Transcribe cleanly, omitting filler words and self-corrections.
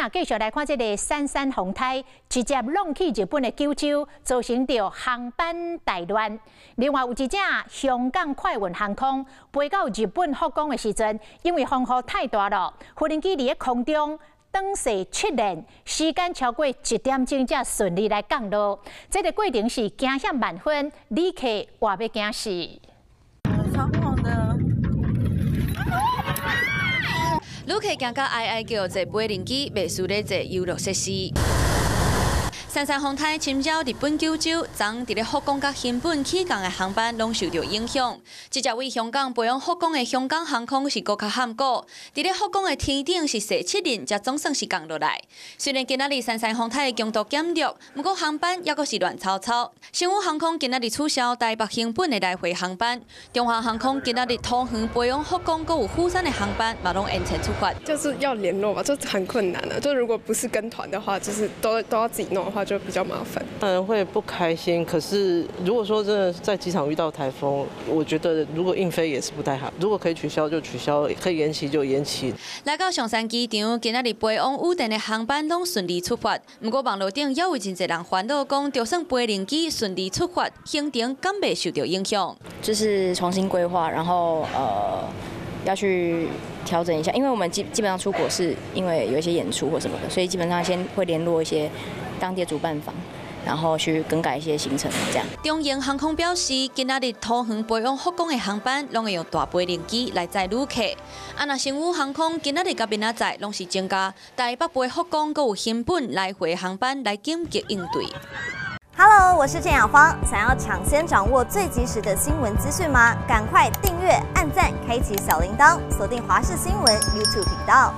咱繼續來看這个珊珊風颱，直接挵去日本的九州，造成著航班大亂。另外有一隻香港快運航空飛到日本福岡的時陣，因為風雨太大了，無人機佇咧空中轉勢七輪，時間超過1點鐘才順利來降落。這个過程是驚險萬分，旅客活欲驚死。超晃的。旅客驚甲哀哀叫，坐飛行機袂輸咧坐遊樂設施。珊珊風颱侵擾日本九州，昨佇咧福岡佮熊本起降的航班攏受著影響。這隻為香港飛往福岡的香港航空是閣較坎坷，佇咧福岡的天頂是踅七輪，才總算是降落來。雖然今仔日珊珊風颱的強度減弱，毋過航班猶閣是亂糟糟。星宇航空今仔日取消台北熊本的來回航班，中華航空今仔日桃園飛往福岡閣有釜山的航班嘛攏延遲出發。就是要聯絡吧，就很困難啊。就如果不是跟團的話，就是都要自己弄的話，就比較麻煩。當然會不開心，可是如果說真的在機場遇到颱風，我覺得如果硬飛也是不太好。如果可以取消就取消，可以延期就延期。來到松山機場，今仔日飛往羽田的航班攏順利出發，毋過網路頂猶有真濟人煩惱，講就算飛行機順利出發，行程敢袂受著影響？就是重新規劃，然後要去調整一下，因為我們基本上出國是因為有一些演出或什麼的，所以基本上先會聯絡一些當地主辦方，然後去更改一些行程，這樣。中榮航空表示，今仔日桃園飛往福岡的航班，攏會用大飛行機來載旅客。啊，若星宇航空今仔日佮明仔載，攏是增加台北飛福岡閣有熊本來回航班來緊急應對。 Hello，我是鄭雅芳，想要搶先掌握最及時的新聞資訊嗎？趕快訂閱、按讚、開啟小鈴鐺，鎖定華視新聞 YouTube 頻道。